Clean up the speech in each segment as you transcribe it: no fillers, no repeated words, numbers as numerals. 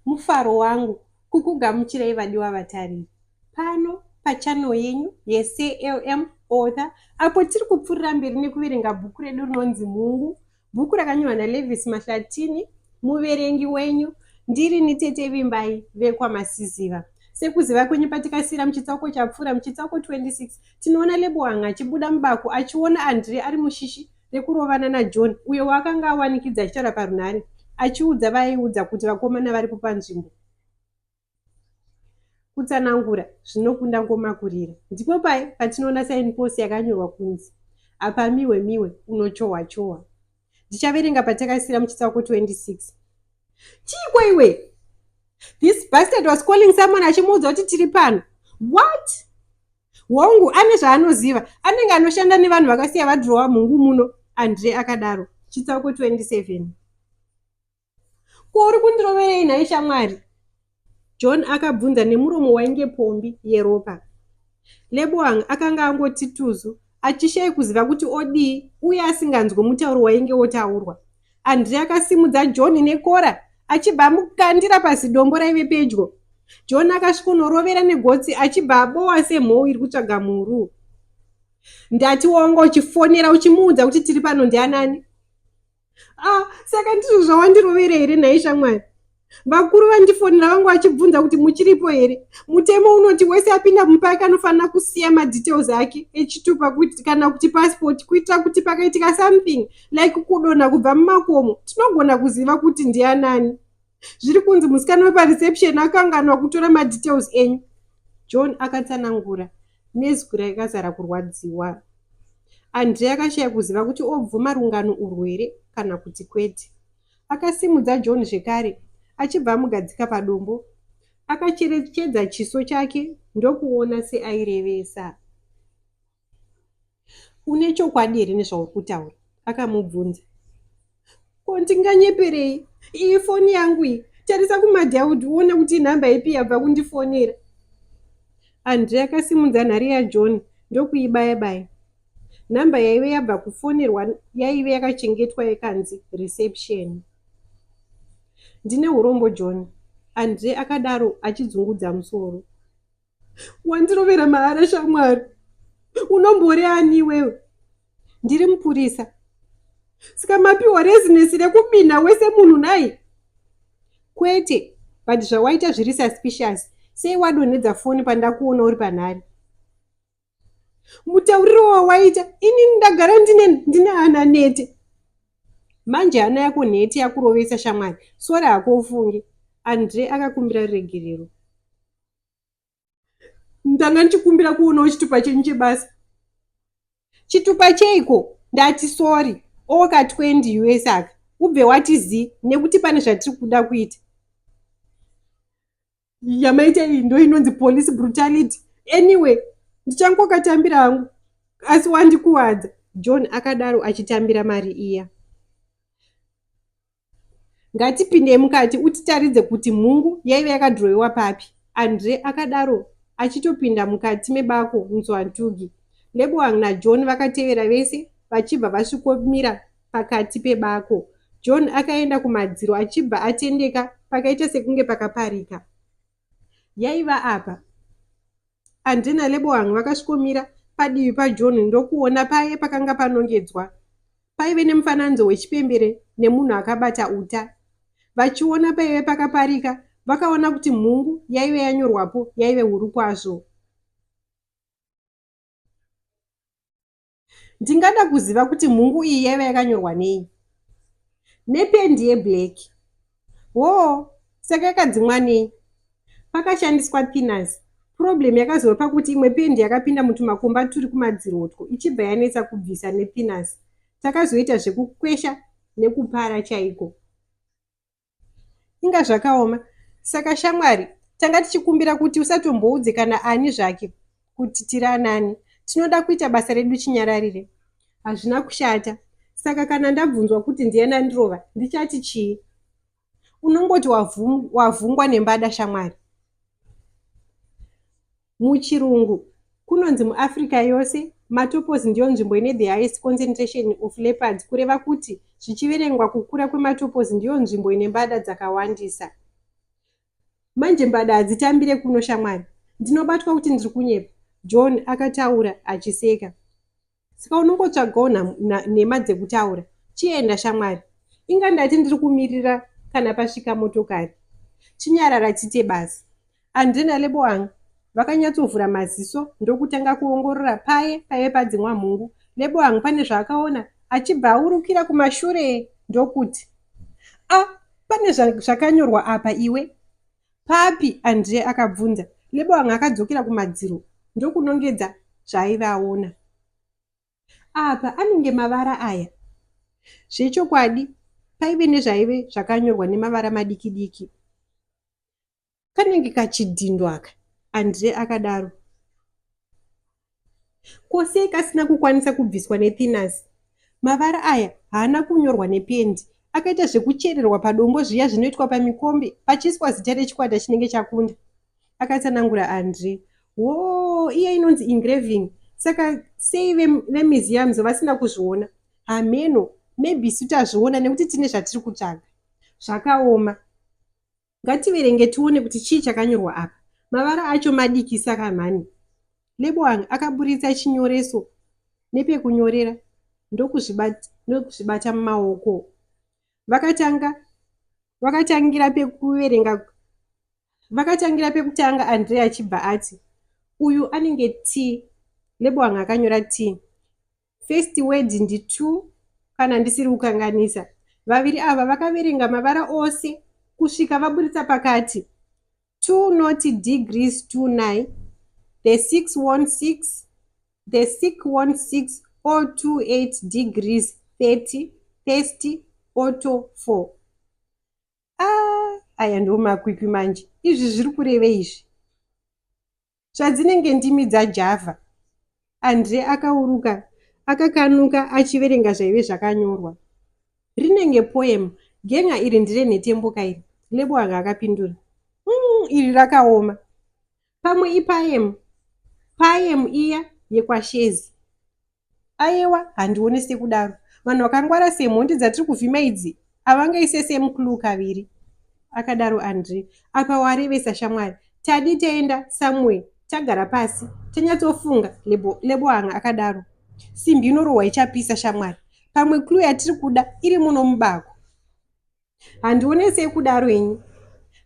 Mufaro wangu kukugamuchirai vadiwa vatariri pano pachannel yenyu yeCLM Author apo tiri kupfuurira mberi nekuverenga bhuku redu rinonzi Mhungu, bhuku rakanyorwa naLevis Mahlatini, muverengi wenyu ndirini Tete Vimbai vekwaMasiziva. Sekuziva kwenyu patikasiira muchitsauko chapfuura muchitsauko 26 tinoona Lebohang achibuda mubako achiona Andre ari mushishi rekurovana naJohn uyo waakanga awanikidza achitaura parunhare achiudza vaaiudza kuti vakomana varipo panzvimbo. Kutsanangura zvinokunda ngoma kurira. Ndipo paye patinoona sign post yakanyorwa kunzi apa miwe miwe unochohwa chohwa. Ndichaverenga patakasira muchitsauko 26. Chiiko iwe? This bastard was calling someone achimuudza kuti tiri pano. What? Hongu, ane zvaanoziva. Anenge anoshanda nevanhu vakasiya vadhirowa mhungu muno, Andre akadaro. Chitsauko 27. Ko uri kundiroverei nhai shamwari? John akabvunza nemuromo wainge pombi yeropa. Leboang akanga angoti tuzu achishaya kuziva kuti odii uye asinganzwe mutauro wainge wotaurwa. Andre akasimudza John nekora achibva amukandira pazidombo raive pedyo. John akasvikonorovera negotsi achibva abowa semhou iri kutsvaga mhuru. Ndati wanga uchifonera uchimuudza kuti tiri pano ndianani? Ah, saka ndizvo zvawandirovera here nhai shamwari? Vakuru vandifonera vanga vachibvunza kuti muchiripo here. Mutemo unoti wese apinda mupaki anofanira kusiya madetails ake echitupa kana kuti passport kuitira kuti pakaitika something like kudonha kubva mumakomo tinogona kuziva kuti ndianani. Zviri kunzi musikana wepareception akanganwa kutora madetails enyu. John akatsanangura nezwi rakazara kurwadziwa. Andre akashaya kuziva kuti obvuma rungano urwu here kana kuti kwete. Akasimudza John zvekare achibva amugadzika padombo. Akacherechedza chiso chake ndokuona seairevesa. Une chokwadi here nezvauri kutaura? Akamubvunza. Ko ndinganyeperei? Iyi foni yangu iyi. Tarisa kumadhaudhi uone kuti inhamba ipi yabva kundifonera. Andre akasimudza nhare yaJohn ndokuibaya baya. Nhamba yaive yabva kufonerwa yaive yakachengetwa yakanzi reception. Ndine urombo John, Andre akadaro achidzungudza musoro. Wandirovera mahara shamwari. Unombori ani iwewe? Ndiri mupurisa. Saka mapiwa rezinesi rekubinha wese munhu nhai? Kwete, but zvawaita zviri suspicious. Sei wadonhedza foni pandakuona uri panhare? Mutauriro wawaita ini ndagara ndine ndine hana nete. Manje hana yako nhete yakurovesa shamwari. Sorry hako ufunge. Andre akakumbira ruregerero. Ndanga ndichikumbira kuonawo chitupa chenyu chebasa. Chitupa cheiko? Ndati sorry. Oka 20 US aka. Ubve wati zii nekuti pane zvatiri kuda kuita. Yamaita iyi ndo inonzi police brutality. Anyway, ndichangokatambira hangu asi wandikuwadza. John akadaro achitambira mari iya. Ngatipindei mukati utitaridze kuti mhungu yaive yakadhirowewa papi, Andre akadaro achitopinda mukati mebako Nzwantugi. Leboang naJohn vakatevera vese vachibva vasvikomira pakati pebako. John akaenda kumadziro achibva atendeka pakaita sekunge pakaparika. Yaiva apa. Andre naLeboang vakasvikomira padivi paJohn ndokuona paye pakanga panongedzwa. Paive nemufananidzo wechipembere nemunhu akabata uta. Vachiona paive pakaparika, vakaona kuti mhungu yaive yanyorwapo yaive huru kwazvo. Ndingada kuziva kuti mhungu iyi yaiva yakanyorwa nei? Nependi yeblack. Hoo, saka yakadzimwa nei? Pakashandiswa thinners. Problem yakazova pakuti imwe pendi yakapinda mutumakomba turi kumadziro utwo ichibva yanetsa kubvisa nethinners. Takazoita zvekukwesha nekupara chaiko. Inga zvakaoma. Saka shamwari, tanga tichikumbira kuti usatomboudze kana ani zvake kuti tiri anani. Tinoda kuita basa redu chinyararire. Hazvina kushata. Saka kana ndabvunzwa kuti ndiani andirova, ndichati chii? Unongoti wavhungwa nembada shamwari. Muchirungu, kunonzi muAfrica yose, Matopos ndiyo nzvimbo ine the highest concentration of leopards kureva kuti zvichiverengwa kukura kweMatopos ndiyo nzvimbo ine mbada dzakawandisa. Manje mbada hadzitambire kuno shamwari. Ndinobatwa kuti ndiri kunyepa, John akataura achiseka. Saka unongotsvagawo nhema dzekutaura. Chienda shamwari. Inga ndati ndiri kumirira kana pasvika motokari. Chinyarara tiite basa. Andre naLeboang vakanyatsovhura maziso ndokutanga kuongorora paye paive padzimwa mhungu. Leboang pane zvaakaona achibva aurukira kumashure ndokuti, A, pane zvakanyorwa apa iwe. Papi? Andre akabvunza. Leboang akadzokera kumadziro ndokunongedza zvaaive aona. Apa anenge mavara aya. Zvechokwadi paive nezvaive zvakanyorwa nemavara madiki-diki. Kanenge kachidhindo aka, Andre akadaro. Ko sei kasina kukwanisa kubviswa nethinasi? Mavara aya haana kunyorwa nependi, akaita zvekuchererwa padombo zviya zvinoitwa pamikombe pachiiswa zita rechikwata chinenge chakunda, akatsanangura Andre. Hoo, iya inonzi engraving. Saka sei vemuseums vasina kuzviona? Hameno, maybe isu tazviona nekuti tine zvatiri kutsvaga. Zvakaoma. Ngativerenge tione kuti chii chakanyorwa apa. Mavara acho madiki saka mhani. Leboang akaburitsa chinyoreso nepekunyorera ndokuzvibata mumaoko. Vakatanga vakatangira pekuverenga vakatangira pekutanga Andre achibva ati uyu anenge T. Leboang akanyora T. First word ndi two kana ndisiri kukanganisa. Vaviri ava vakaverenga mavara ose kusvika vaburitsa pakati. Two not degrees two nine, the six one six, the sick one six or 28 degrees 30, thirsty, auto four. Ah, aya ndiwo makwikwi manje. Izvi zviri kureve izvi. Zvadzinenge ndimi dzaJava. Andre akauruka akakanuka achiverenga zvaive zvakanyorwa. Rinenge poem, gen'a iri ndirenhetembo ka iri, Leboang akapindura. Umm iri rakaoma. Pamwe ipaem, paem iya yekwaShezi. Ayewa handione sekudaro. Vanhu vakangwara semhondi dzatiri kuvhima idzi havangaise same clue kaviri. Akadaro Andre. Apa warevesa shamwari. Tadii taenda somewhere tagara pasi tanyatsofunga Leboang akadaro. Simbi inorohwa ichapisa shamwari. Pamwe clue yatiri kuda iri muno mubako. Handione sekudaro ini.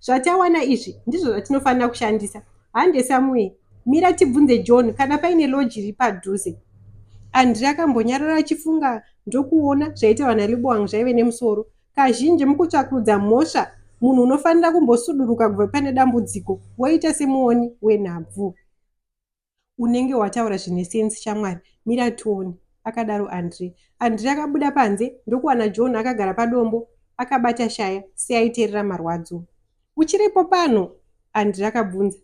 Zvatawana izvi ndizvo zvatinofanira kushandisa. Hande Samuel, mira tibvunze John kana paine lodge iri padhuze. Andre akambonyarara achifunga ndokuona zvaitaurwa naLeboang zvaive nemusoro. Kazhinji mukutsvakurudza mhosva munhu unofanira kumbosuduruka kubva pane dambudziko woita semuoni wenhabvu. Unenge wataura zvine sense shamwari, mira tione, akadaro Andre. Andre akabuda panze ndokuwana John akagara padombo akabata shaya seaiterera marwadzo. Uchiripo pano? Andre akabvunza.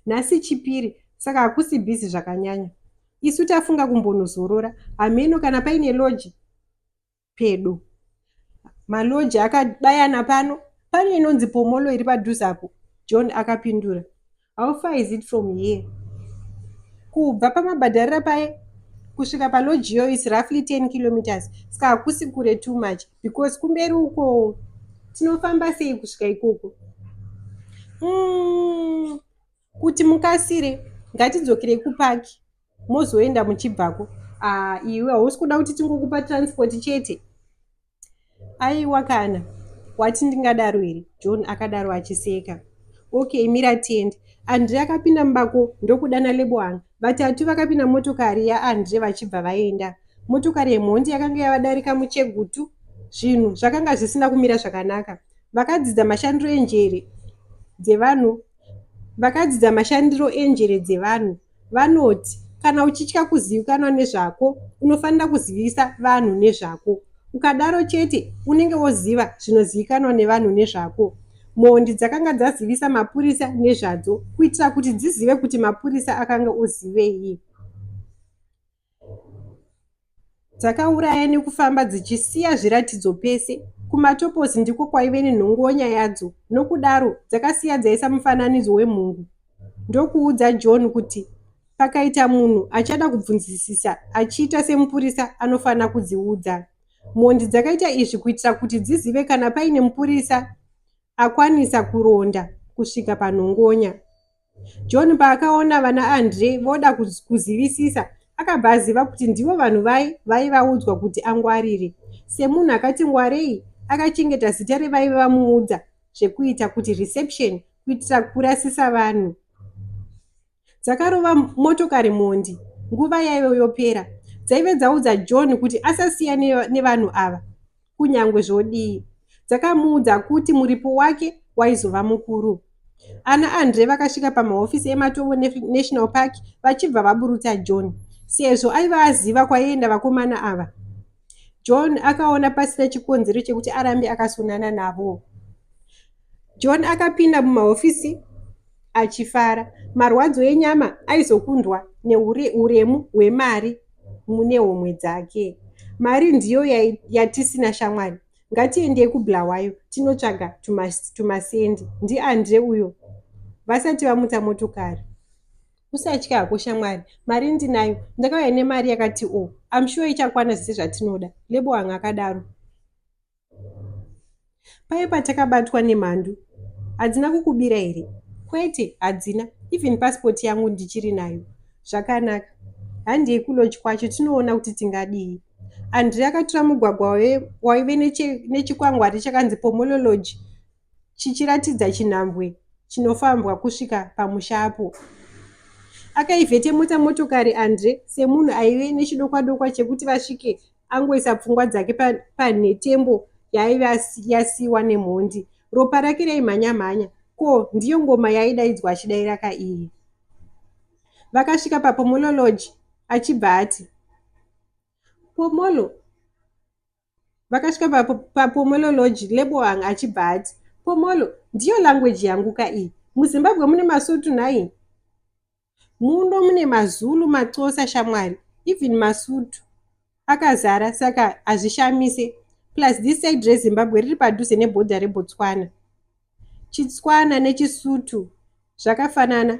Nhasi Chipiri saka hakusi busy zvakanyanya. Isu tafunga kumbonozorora, hameno kana paine lodge pedo. Malodge akabayana pano, pane inonzi Pomolo iri padhuze apo, John akapindura. How far is it from here? Kubva pamabhadharira paye kusvika palodge iyoyo is roughly 10 kilometers saka hakusi kure too much because kumberi uko tinofamba sei kusvika ikoko? Kuti mukasire ngatidzokerei kupaki mozoenda muchibvako. Ah, iwe hausi kuda kuti tingokupa transport chete? Aiwa kana wati ndingadaro here? John akadaro achiseka. Okay, mira tiende. Andre akapinda mubako ndokudana Leboang. Vatatu vakapinda motokari yaAndre vachibva vaenda. Motokari yemhondi yakanga yavadarika muChegutu. Zvinhu zvakanga zvisina kumira zvakanaka. Vakadzidza mashandiro enjere dzevanhu Vakadzidza mashandiro enjere dzevanhu. Vanoti kana uchitya kuzivikanwa nezvako, unofanira kuzivisa vanhu nezvako. Ukadaro chete unenge woziva zvinozivikanwa nevanhu nezvako. Mhondi dzakanga dzazivisa mapurisa nezvadzo kuitira kuti dzizive kuti mapurisa akanga ozivei. Dzakauraya nekufamba dzichisiya zviratidzo pese. Kumatoposi ndiko kwaive nenhongonya yadzo nokudaro dzakasiya dzaisa mufananidzo wemhungu ndokuudza John kuti pakaita munhu achada kubvunzisisa achiita semupurisa anofanira kudziudza. Mhondi dzakaita izvi kuitira kuti dzizive kana paine mupurisa akwanisa kuronda kusvika panhongonya. John paakaona vana Andre voda kuzivisisa akabva aziva kuti ndivo vanhu vaye vaivaudzwa kuti angwarire. Semunhu akati ngwarei akachengeta zita revaive vamuudza zvekuita kuti reception kuitira kurasisa vanhu. Dzakarova motokari mhondi nguva yaive yopera. Dzaive dzaudza John kuti asasiya nevanhu ava kunyangwe zvodii. Dzakamuudza kuti muripo wake waizova mukuru. Ana Andre vakasvika pamahofisi eMatobo National Park vachibva vaburutsa John sezvo aiva aziva kwaienda vakomana ava. John akaona pasina chikonzero chekuti arambe akasonana navo. John akapinda mumahofisi achifara. Marwadzo enyama aizokundwa neuremu hwemari mune homwe dzake. Mari ndiyo yatisina shamwari. Ngatiendei kuBulawayo tinotsvaga tumasendi. NdiAndre uyo vasati vamutsa motokari. Usatya hako shamwari, mari ndinayo. Ndakauya nemari yakati o. I'm sure ichakwana zvese zvatinoda. Lebohang akadaro. Paye patakabatwa nemhandu hadzina kukubira here? Kwete, hadzina. Even passport yangu ndichiri nayo. Zvakanaka. Handei kulodge kwacho tinoona kuti tingadii. Andre akatora mugwagwa waive nechikwangwari chakanzi Pomolo Lodge chichiratidza chinhambwe chinofambwa kusvika pamusha apo. Akaivhetemutsa motokari Andre semunhu aive nechidokwadokwa chekuti vasvike angoisa pfungwa dzake panhetembo yaive yasiiwa nemhondi. Ropa rake raimhanya-mhanya. Ko, ndiyo ngoma yaidaidzwa achidaira ka iyi? Vakasvika paPomolo Lodge achibva ati, Pomolo. Vakasvika paPomolo Lodge, Lebohang achibva ati, Pomolo, ndiyo language yangu ka iyi. MuZimbabwe mune masutu nhai? Muno mune maZulu maXhosa shamwari, even masutu akazara saka hazvishamise. Plus this side reZimbabwe riri padhuze nebhodha reBotswana. Chitswana nechiSuthu zvakafanana,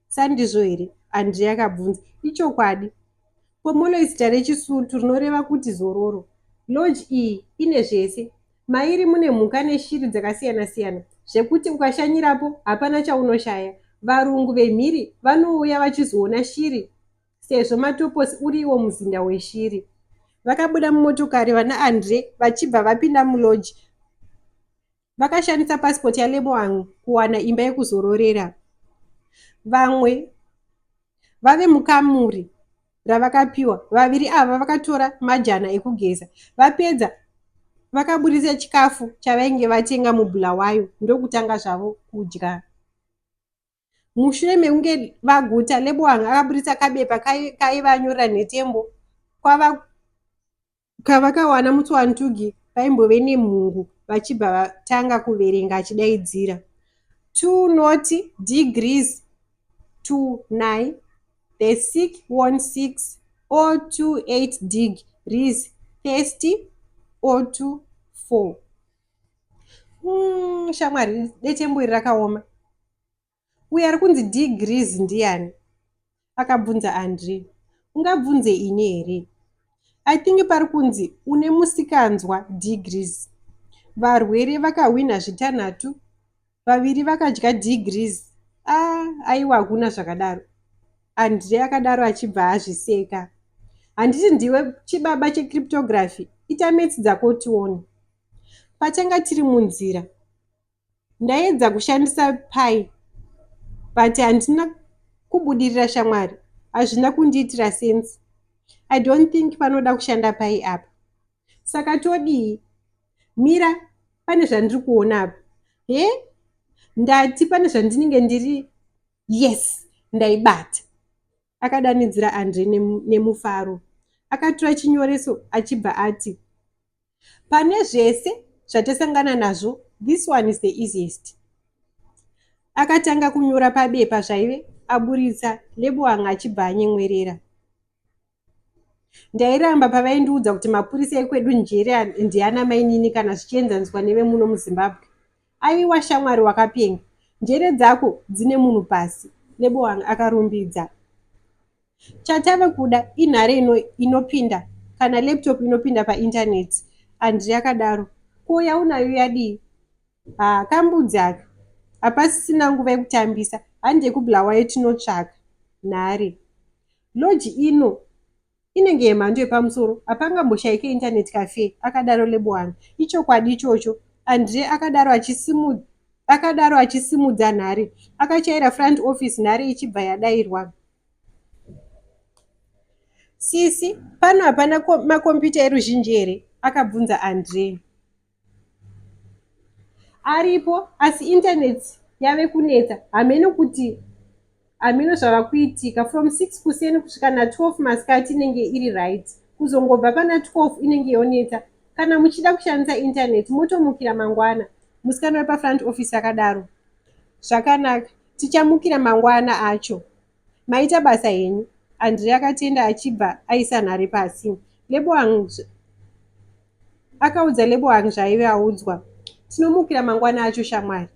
sandizvo here? Andre akabvunza. Ichokwadi. Pomolo izita rechiSuthu rinoreva kuti zororo. Lodge iyi ine zvese. Mairi mune mhuka neshiri dzakasiyana-siyana zvekuti ukashanyirapo hapana chaunoshaya. Varungu vemhiri vanouya vachizoona shiri sezvo Matoposi uri iwo muzinda weshiri. Vakabuda mumotokari vana Andre vachibva vapinda mulodge. Vakashandisa pasipoti yaLebohang kuwana imba yekuzororera. Vamwe vave mukamuri ravakapiwa, vaviri ava vakatora majana ekugeza. Vapedza vakaburitsa chikafu chavainge vatenga muBulawayo ndokutanga zvavo kudya. Mushure mekunge vaguta, Lebohang akaburitsa kabepa kaiva anyorera nhetembo kwava Kavakawana Mutswantugi paimbove nemhungu vachibva vatanga kuverenga achidaidzira. Two nought degrees to nigh, the sick won six, o two eight dig rees thirsty, o two four. Shamwari, detembo iri rakaoma. Uyo ari kunzi Degrees ndiyani? Akabvunza Andre. Ungabvunze ini here? I think pari kunzi une musikanzwa Degrees. Varwere vakahwinha zvitanhatu, vaviri vakadya Degrees. Ah, aiwa hakuna zvakadaro. Andre akadaro achibva azviseka. Handiti ndiwe chibaba checryptography, ita maths dzako tione. Patanga tiri munzira, Ndaedza kushandisa pi but handina kubudirira shamwari. Hazvina kundiitira sense. I don't think panoda kushanda pi apa. Saka todii? Mira, pane zvandiri kuona apa. He? Ndati pane zvandinenge ndiri Yes, ndaibata! Akadanidzira Andre nemufaro. Akatora chinyoreso achibva ati, Pane zvese zvatasangana nazvo, this one is the easiest. Akatanga kunyora pabepa zvaive aburitsa Lebohang achibva anyemwerera. Ndairamba pavaindiudza kuti mapurisa ekwedu njere ndiana mainini kana zvichienzaniswa nevemuno muZimbabwe. Aiwa shamwari wakapenga. Njere dzako dzine munhu pasi, Lebohang akarumbidza. Chatave kuda inhare inopinda kana laptop inopinda painternet, Andre akadaro. Ko yaunayo yadii? Haa kambudzi aka. Hapasisina nguva yekutambisa, handei kuBulawayo tinotsvaka nhare. Lodge ino inenge yemhando yepamusoro, hapangamboshaike internet cafe, akadaro Leboang. Ichokwadi ichocho, Andre akadaro achisimu akadaro achisimudza nhare. Akachaira front office nhare ichibva yadairwa. Sisi, pano hapana makombiyuta eruzhinji here? akabvunza Andre. Aripo, asi internet yave kunetsa. Hameno kuti hameno zvava kuitika. From 6 kuseni kusvika na12 masikati inenge iri right. Kuzongobva pana 12 inenge yonetsa. Kana muchida kushandisa internet motomukira mangwana. Musikana wepafront office akadaro. Zvakanaka, tichamukira mangwana acho. Maita basa henyu. Andre akatenda achibva aisa nhare pasi. Leboang akaudza Leboang zvaaive audzwa. Tinomukira mangwana acho shamwari.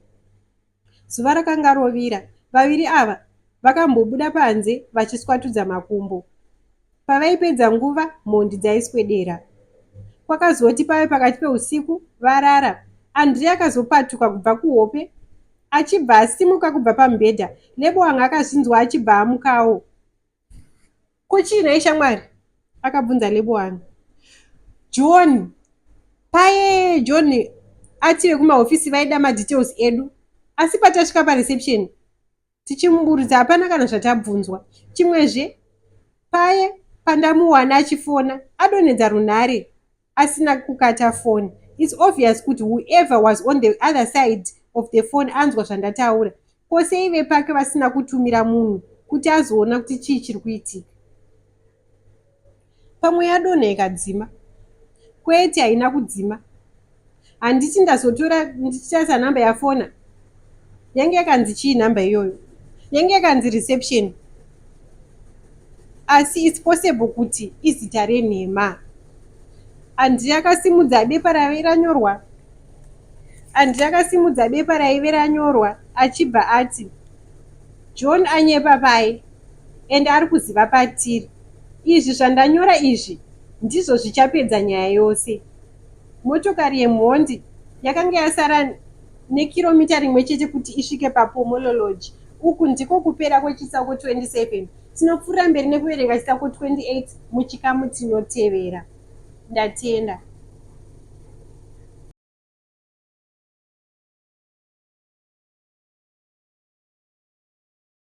Zuva rakanga rovira. Vaviri ava vakambobuda panze vachiswatudza makumbo. Pavaipedza nguva, mhondi dzaiswedera. Kwakazoti pave pakati peusiku varara, Andre akazopatuka kubva kuhope achibva asimuka kubva pamubhedha. Leboang akazvinzwa achibva amukawo. Ko chii nhai shamwari? akabvunza Leboang. John, paye John ati vekumahofisi vaida madetails edu asi patasvika pareception tichimuburutsa hapana kana zvatabvunzwa. Chimwezve paye pandamuwana achifona adonhedza runhare asina kukata foni. It's obvious kuti whoever was on the other side of the phone anzwa zvandataura. Ko sei vepake vasina kutumira munhu kuti azoona kuti chii chiri kuitika? Pamwe yadonha ikadzima. Kwete haina kudzima. Handiti ndazotora ndichitarisa nhamba yafona yange yakanzi chii nhamba iyoyo yange yakanzi reception asi its possible kuti izita renhema. Andrea akasimudza bepa raive ranyorwa Andrea akasimudza bepa raive ranyorwa achibva ati John anyepa paye and ari kuziva patiri. Izvi zvandanyora izvi ndizvo zvichapedza nyaya yose. Motokari yemhondi yakanga yasara nekiromita rimwe chete kuti isvike paPomolo Lodge. Uku ndiko kupera kwechitsauko 27. Tinopfuurira mberi nekuverenga chitsauko 28 muchikamu tinotevera. Ndatenda.